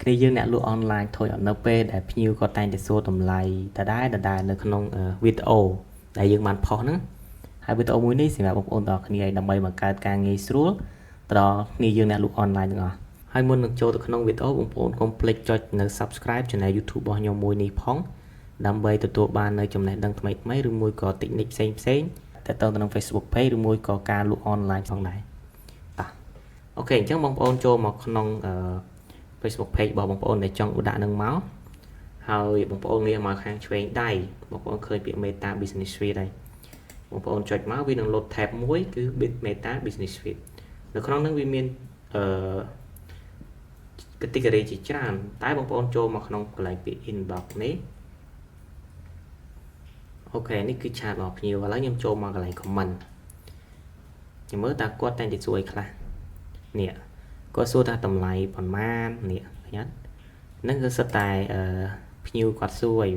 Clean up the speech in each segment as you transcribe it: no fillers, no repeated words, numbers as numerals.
គ្នាយើងអ្នកលក់អនឡាញធុញអត់នៅពេលដែលភ្ញៀវគាត់តែងតែសួរតម្លៃដដែលដដែលនៅក្នុងវីដេអូដែលយើងបានផុសហ្នឹងហើយវីដេអូមួយនេះសម្រាប់បងប្អូនទាំងអស់គ្នាឲ្យដើម្បីបង្កើតការងាយស្រួលទៅដល់គ្នាយើងអ្នកលក់អនឡាញទាំងអស់ហើយមុននឹងចូលទៅក្នុងវីដេអូបងប្អូនកុំភ្លេចចុចនៅ Subscribe Channel YouTube របស់ខ្ញុំមួយនេះផងដើម្បីទទួលបាននៅចំណេះដឹងថ្មីៗឬមួយក៏ technique ផ្សេងផ្សេងៗទាក់ទងទៅនឹង Facebook Page ឬមួយក៏ការលក់អនឡាញផងដែរតោះ OK អញ្ចឹងបងប្អូនចូលមកក្នុងអឺ Facebook page របស់បងប្អូនដែលចង់ដាក់នឹងមកហើយបងប្អូនងាកមកខាងឆ្វេងដៃបងប្អូនឃើញពាក្យ Meta Business Suite ហើយបងប្អូនចុចមកវានឹង load tab មួយគឺ Meta Business Suite នៅក្នុងហ្នឹងវាមានអឺ category ជាច្រើនតែបងប្អូនចូលមកក្នុងកន្លែងពាក្យ inbox នេះ OK នេះគឺ chat របស់ភ្ញៀវឥឡូវខ្ញុំចូលមកកន្លែង comment ខ្ញុំមើលតើគាត់តែងតែសួរអីខ្លះនេះគាត់សួរថាតម្លៃប៉ុន្មាននេះឃើញអត់ហ្នឹងគឺសិតតែអឺភ្ញៀវគាត់សួរអី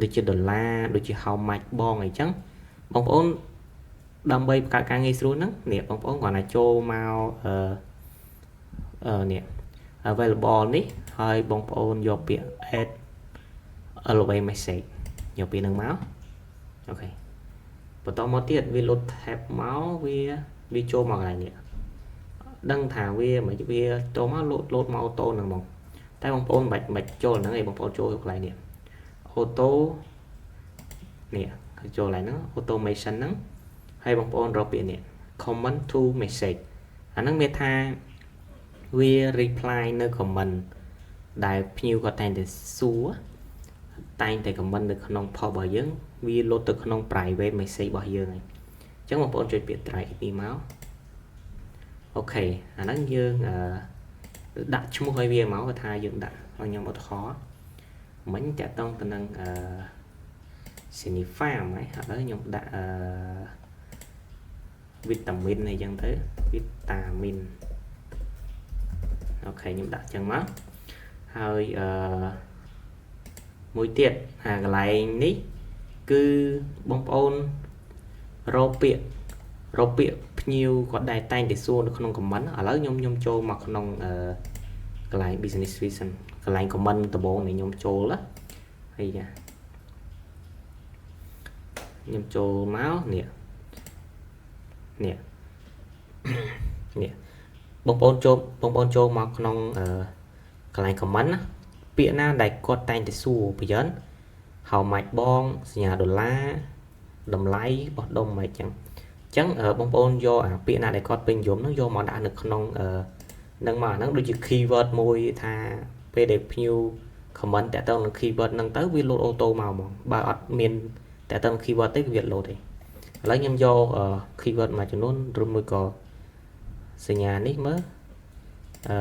ដូចជាដុល្លារដូចជា how much បងអីចឹងបងប្អូនដើម្បីបង្កើតការងាយស្រួលហ្នឹងនេះបងប្អូនគ្រាន់តែចូលមកអឺអឺនេះ available នេះហើយបងប្អូនយកពាក្យ add always message យកពាក្យហ្នឹងមក OK បន្តមកទៀតវា load tab មកវាវាចូលមកកន្លែងនេះដឹងថាវាមិនវាចូលមក load load មក auto ហ្នឹងហ្មងតែបងប្អូនមិនបាច់ចូលហ្នឹងឯងបងប្អូនចូលកន្លែងនេះ auto នេះចូលកន្លែងហ្នឹង automation ហ្នឹងហើយបងប្អូនរកពាក្យនេះ comment to message អាហ្នឹងមានថាវា reply នៅ comment ដែលភ្ញៀវគាត់តែងតែសួរតែងតែ comment នៅក្នុង post របស់យើងវាលោតទៅក្នុង private message របស់យើងហើយអញ្ចឹងបងប្អូនចុចពាក្យ try នេះមក OK អាហ្នឹងយើងអឺដាក់ឈ្មោះឲ្យវាមកថាយើងដាក់ឲ្យខ្ញុំឧទាហរណ៍មិញតាក់ទងទៅនឹងអឺ Sini Farm ហើយឥឡូវខ្ញុំដាក់អឺវីតាមីនអីចឹងទៅវីតាមីន OK ខ្ញុំដាក់ចឹងមកហើយអឺមួយទៀតអាកន្លែងនេះគឺបងប្អូនរកពាក្យរកពាក្យភ្ញៀវគាត់ដែរតែងតែសួរនៅក្នុង comment ឥឡូវខ្ញុំខ្ញុំចូលមកក្នុងអឺកន្លែង business vision កន្លែង comment ដំបូងនេះខ្ញុំចូលណាហើយចាខ្ញុំចូលមកនេះនេះនេះបងប្អូនចូលបងប្អូនចូលមកក្នុងអឺកន្លែង comment ណាពាក្យណាដែលគាត់តែងតែសួរប្រយ័ន how much បងសញ្ញាដុល្លារតម្លៃបោះដុំអីចឹងអញ្ចឹងបងប្អូនយកអាពាក្យណាដែលគាត់ពេញនិយមហ្នឹងយកមកដាក់នៅក្នុងនឹងមកអាហ្នឹងដូចជា keyword មួយថាពេលដែលភ្ញៀវ comment តាក់ទងនឹង keyword ហ្នឹងទៅវា load auto មកហ្មងបើអត់មានតាក់ទង keyword ទេគឺវា load ទេឥឡូវខ្ញុំយក keyword មួយចំនួនឬមួយក៏សញ្ញានេះមើលអឺ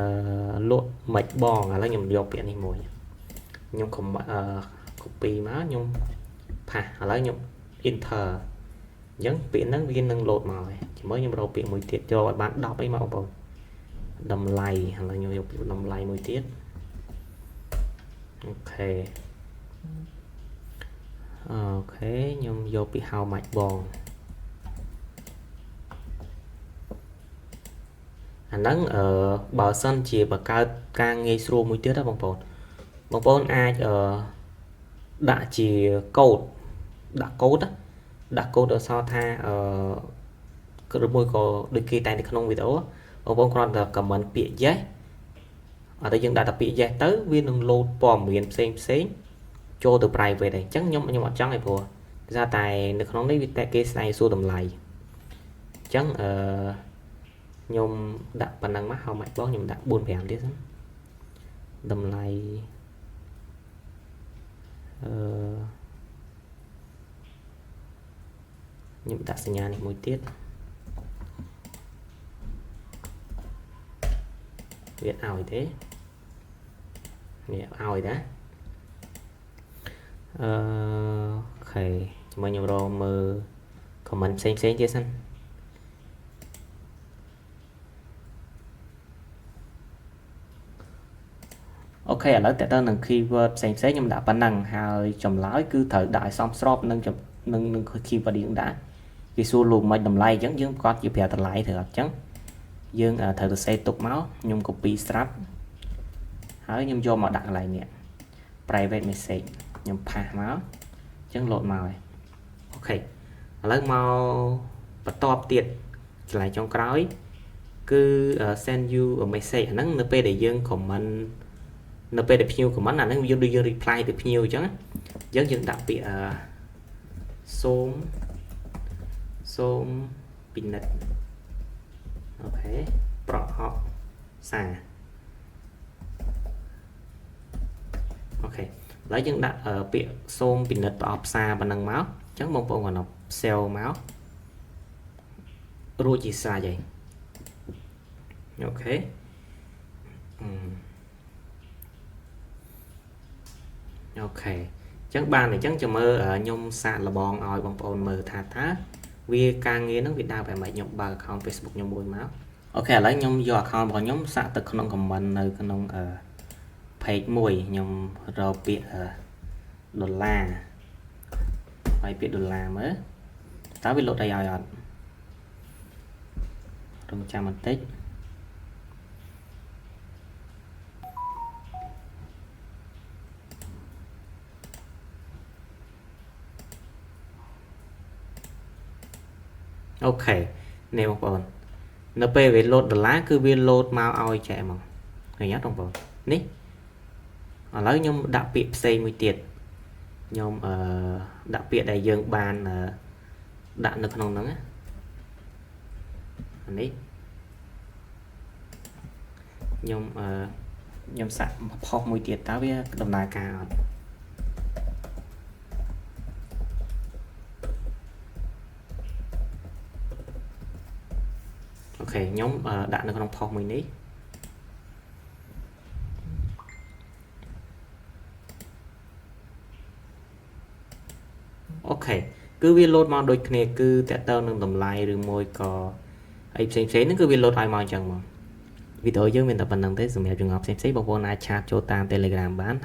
លក់មិនបងឥឡូវខ្ញុំយកពាក្យនេះមួយខ្ញុំខំអឺ copy មកខ្ញុំ paste ឥឡូវខ្ញុំ enter អញ្ចឹងពាក្យហ្នឹងវានឹង load មកហើយជាមួយខ្ញុំរកពាក្យមួយទៀតយកឲ្យបាន10អីមកបងប្អូនតម្លៃឥឡូវខ្ញុំយកពាក្យតម្លៃមួយទៀត OK OK ខ្ញុំយកពី how much បងអាហ្នឹងអឺបើសិនជាបង្កើតការងាយស្រួលមួយទៀតណាបងប្អូនបងប្អូនអាចអឺដាក់ជាកូដដាក់កូដដាក់កូដអក្សរថាអឺឬមួយក៏ដូចគេតែនៅក្នុងវីដេអូបងប្អូនគ្រាន់តែ comment ពាក្យ yes អត់តែយើងដាក់តែពាក្យ yes ទៅវានឹង load ព័ត៌មានផ្សេងផ្សេងចូលទៅ private ហើយអញ្ចឹងខ្ញុំខ្ញុំអត់ចង់ឯព្រោះដោយសារតែនៅក្នុងនេះវាតែគេស្នែសួរតម្លៃអញ្ចឹងអឺខ្ញុំដាក់ប៉ុណ្ណឹងមក how much បងខ្ញុំដាក់4 5ទៀតសិនតម្លៃអឺខ្ញុំដាក់សញ្ញានេះមួយទៀតវាឲ្យទេនេះឲ្យតាអឺ OK ជាមួយខ្ញុំរកមើល comment ផ្សេងផ្សេងទៀតសិន OK ឥឡូវតើតើនឹង keyword ផ្សេងផ្សេងខ្ញុំដាក់ប៉ុណ្ណឹងហើយចម្លើយគឺត្រូវដាក់ឲ្យសមស្របនឹងនឹងនឹង keyword យើងដាក់គេសួរលោកមិនតម្លៃអញ្ចឹងយើងប្រកាសជាប្រាប់តម្លៃត្រូវអត់អញ្ចឹងយើងត្រូវទៅសេទុកមកខ្ញុំ copy ស្រាប់ ហើយខ្ញុំយកមកដាក់កន្លែងនេះ private message ខ្ញុំ paste មកអញ្ចឹង load មកហើយ OK ឥឡូវមកបន្ទាប់ទៀតកន្លែងចុងក្រោយគឺ send you a message អាហ្នឹងនៅពេលដែលយើង comment នៅពេលដែលភ្ញៀវ comment អាហ្នឹងយើងដូចយើង reply ទៅភ្ញៀវអញ្ចឹងអញ្ចឹងយើងដាក់ពាក្យសូមសូមពិនិត្យ OK ប្រអប់សារ OK ឥឡូវយើងដាក់ពាក្យសូមពិនិត្យប្រអប់សារប៉ុណ្ណឹងមកអញ្ចឹងបងប្អូនគាត់ save មករួចជាស្រេចហើយ OK អឺ OK អញ្ចឹងបានអញ្ចឹងចាំមើលខ្ញុំសាកល្បងឲ្យបងប្អូនមើលថាតើវាការងារហ្នឹងវាដើរបែបម៉េចខ្ញុំបើក account Facebook ខ្ញុំមួយមក OK ឥឡូវខ្ញុំយក account របស់ខ្ញុំសាកទៅក្នុង comment នៅក្នុងអឺ page មួយខ្ញុំរកពាក្យដុល្លារហើយពាក្យដុល្លារមើលតើវាលោតអីឲ្យអត់រងចាំបន្តិច OK នេះបងប្អូននៅពេលវាលោតដុល្លារគឺវាលោតមកឲ្យចែកមកឃើញអត់បងប្អូននេះឥឡូវខ្ញុំដាក់ពាក្យផ្សេងមួយទៀតខ្ញុំអឺដាក់ពាក្យដែលយើងបានដាក់នៅក្នុងហ្នឹងណាអានេះខ្ញុំអឺខ្ញុំសាក់ផុសមួយទៀតតើវាដំណើរការអត់ OK ខ្ញុំដាក់នៅក្នុងផុសមួយនេះ OK គឺវាលោតមកដូចគ្នាគឺតើតើនឹងតម្លៃឬមួយក៏អីផ្សេងផ្សេងហ្នឹងគឺវាលោតឲ្យមកអញ្ចឹងមកវីដេអូយើងមានតែប៉ុណ្្នឹងទេសម្រាប់ចម្ងល់ផ្សេងៗបងប្អូនអាច chat ចូលតាម Telegram បាន។